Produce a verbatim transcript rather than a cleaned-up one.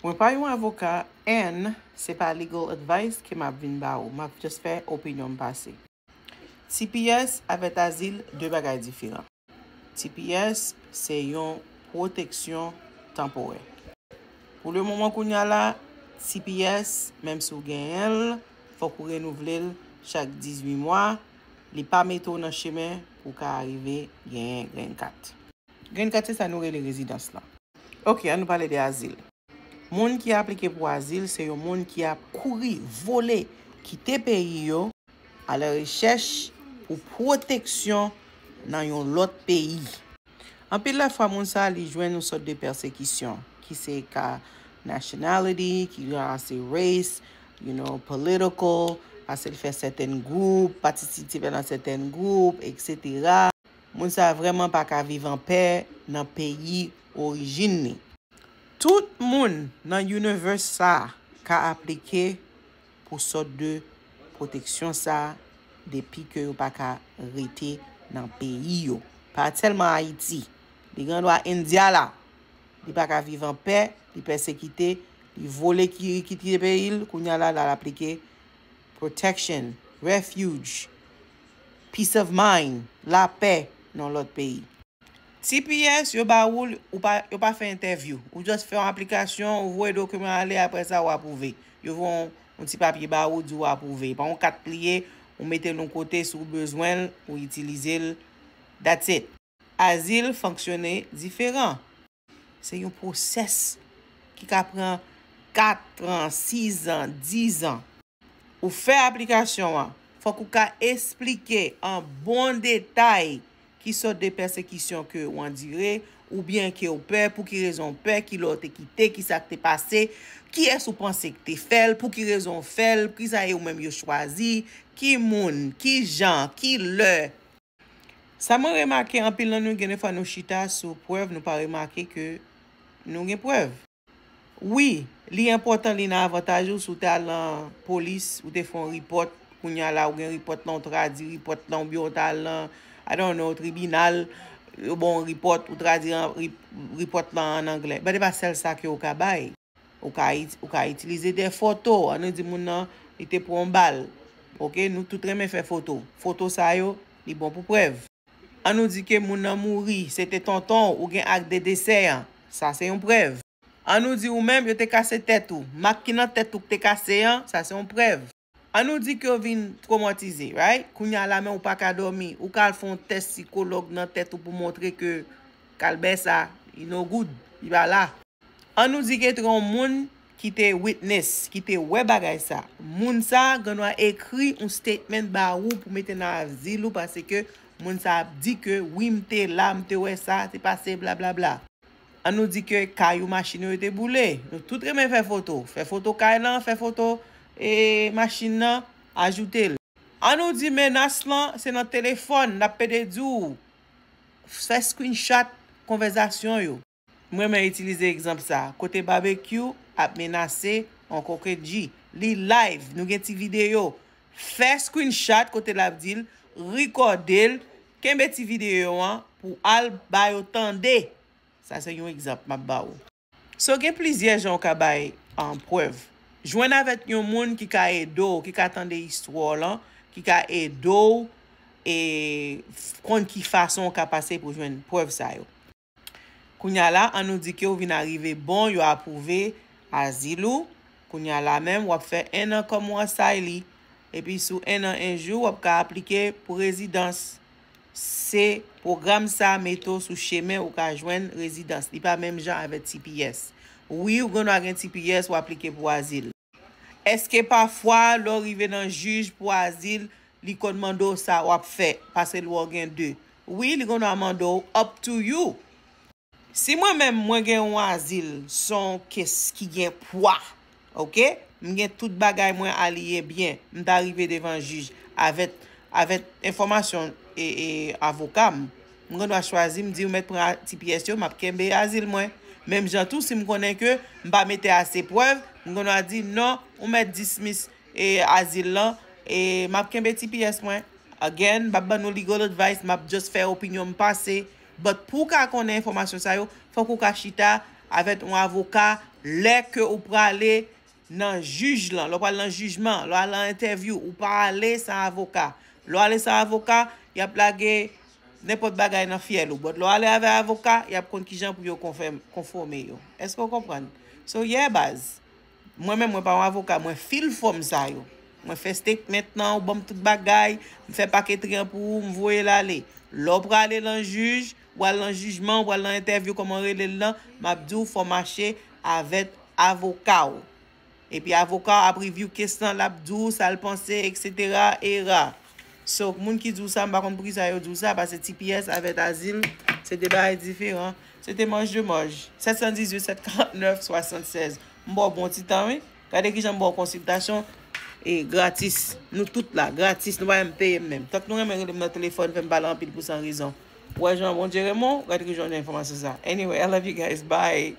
Mwen pa yon avoka, and se pa legal advice ke m ap vin ba ou. M ap just fè opinyon m pase. T P S avèk azil, de bagay diferan. T P S se yon pwoteksyon tanporè. Pou le moman kounye a la, T P S, menm si w genyen l, fòk ou renouvle l chak dizuit mwa. Li pa mete w nan chemen pou w ka rive genyen Green Card. Green Card se sa nou rele rezidans lan. Ok, an nou pale de azil. Moun ki aplike pou azil se yon moun ki ap kouri, vole, kite peyi yo, alarechèch pou pwoteksyon nan yon lòt peyi. Anpil lè fwa, moun sa a, li jwenn yon sòt de pèsekisyon, ki se ka nationality, ki ka se race, you know, political, paske l fè sèten gwoup, patisipe nan sèten gwoup, etsetera. Moun sa a vrèman pa ka viv anpè nan peyi orijin li. Tout moun nan universe sa a ka aplike pou sòt de pwoteksyon sa a depi ke yo pa ka rete nan peyi yo. Pa sèlman Ayiti. Li gen dwa India la. Li pa ka viv anpè, li pèsekite, li vole ki kite peyi l, kounye a la, l al aplike protection, refuge, peace of mind, lapè nan lòt peyi. T P S, yo ba ou l, ou pa, yo pa fè entèvyou. Ou just fè yon aplikasyon, ou voye dokiman ale, apre sa, ou apwouve. Yo voye yon, yon ti papye ba ou, di w apwouve. Pa yon kat li ye, ou mete l yon kote, si w bezwen l, ou itilize l. That's it. Azil fonksyone diferan. Se yon pwosès ki ka pran kat an, sis an, dis an. Ou fè aplikasyon an, fòk ou ka esplike an bon detay ki sòt de pèsekisyon ke w andire, oubyen ke w pè, pou ki rezon w pè, ki lè w te kite, ki sa k te pase, kiyès ou panse k te fè l, pou ki rezon w fè l, kisa e ou menm yo chwazi, ki moun, ki jan, ki lè. Sa mwen remake, anpil nan nou, gen de fwa nou chita sou prèv, nou pa remake ke nou gen prèv. Wi, li enpòtan, li nan avantaj ou, si w t al nan polis, ou te fè yon report, kounye a la, ou gen report lan, ou tradui report lan, oubyen w t al nan, I don't know, tribinal, yo ba w yon report, ou tradui an, rep-, report lan an anglè. But e pa sèl sa ke w ka bay. Ou ka it-, ou ka itilize de foto. An nou di moun nan, li te pran yon bal. Ok, nou tout renmen fè foto. Foto sa yo, li bon pou prèv. An nou di ke moun nan mouri, se te tonton w, ou gen ak de desè an. Sa se yon prèv. An nou di ou menm, yo te kase tèt ou. Mak ki nan tèt ou k te kase an, sa se yon prèv. An nou di ke w vin twomatize, right? Kounye a la, men ou pa ka dòmi. Ou ka al fè yon tès sikològ nan tèt ou pou montre ke kalbè sa, li no good, li pa la. An nou di ke te gen yon moun ki te witness, ki te wè bagay sa. Moun sa gen dwa ekri yon statement ba ou pou mete nan azil ou, paske moun sa ap di ke wi, m te la, m te wè sa, te pase, blablabla. An nou di ke kay ou, machin ou, yo te boule. Nou tout renmen fè foto. Fè foto kay lan, fè foto, e, machin nan, ajoute l. An nou di menas lan, se nan telefòn, l ap pede di w. Fè screenshot konvèsasyon yo. M renmen itilize egzanp sa. Kote Babekyou ap menase yon kokenji. Li live, nou gen ti videyo. Fè screenshot kote l ap di l, rekòde l, kenbe ti videyo an pou al ba yo tande. Sa se yon egzanp m ap ba ou. So, gen plizyè jan w ka bay, um, prèv. Jwenn avèk yon moun ki ka ede w, ki ka tande istwa w lan, ki ka ede w, e, f-, konn ki fason w ka pase pou jwenn prèv sa yo. Kounye a la, an nou di ke w vin arive bon, yo apwouve azil ou. Kounye a la menm, w ap fè en an kòm yon asylee. Epi sou en an, en jou, w ap ka aplike pou rezidans. Se pwogram sa a mete w sou chemen ou ka jwenn rezidans. Li pa menm jan avèk T P S. Wi, ou gen dwa gen T P S, w aplike pou azil. Èske pafwa, lè w rive nan jij pou azil, li konn mande w sa w ap fè, paske lè w gen de? Wi, li konn mande w, up to you. Si mwen menm, mwen gen yon azil, se yon kes ki gen pwa, ok? M gen tout bagay mwen aliyen byen, m ta rive devan jij avèk, avèk enfòmasyon e, e avoka m. M gen dwa chwazi, m di, ou mèt pran T P S yo, m ap kenbe azil mwen. Menm jan tou, si m konnen ke m pa mete ase prèv, m gen dwa di, non, ou mèt dismiss, e, azil lan, e m ap kenbe T P S mwen. Again, m p ap ban nou legal advice, m ap just fè opinyon m pase. But pou w ka konnen enfòmasyon sa yo, fòk ou ka chita avèk yon avoka lè ke ou prale nan jij lan, lè w pral nan jijman, lè w al nan entèvyou, ou pa ale san avoka. Lè w ale san avoka, y ap lage nenpòt bagay nan fyèl ou. But lè w ale avè avoka, y ap konn kijan pou yo konfè-, konfòme yo. Èske w konprann? So, yeah, baz. Mwen menm, mwen pa yon avoka, mwen fil fòm sa yo. Mwen fè statement nan, ou ban m tout bagay, m fè paketri an pou ou, m voye l ale. Lè w prale nan jij, w al nan jijman, w al nan entèvyou, kòman rele l lan, m ap di w fò w mache avèk avoka w. Epi avoka w ap review case lan, l ap di w sa l panse, et cetera, et cetera. So, moun ki di w sa, m pa konn poukisa yo di w sa, paske T P S avèk azil, se de bagay diferan. Se te Manj de Mòj, sèt san dizuit, sèt karant nèf, swasannsèz. M ba w bon ti tan, wi. Gade kijan m ba w konsiltasyon e gratis. Nou tout la, gratis, nou pa menm peye m menm. Tank nou renmen rele m nan telefòn, fè m pale anpil pou san rezon. Ou wè jan Bondye renmen w, gade kijan w jwenn enfòmasyon sa. Anyway, I love you guys. Bye.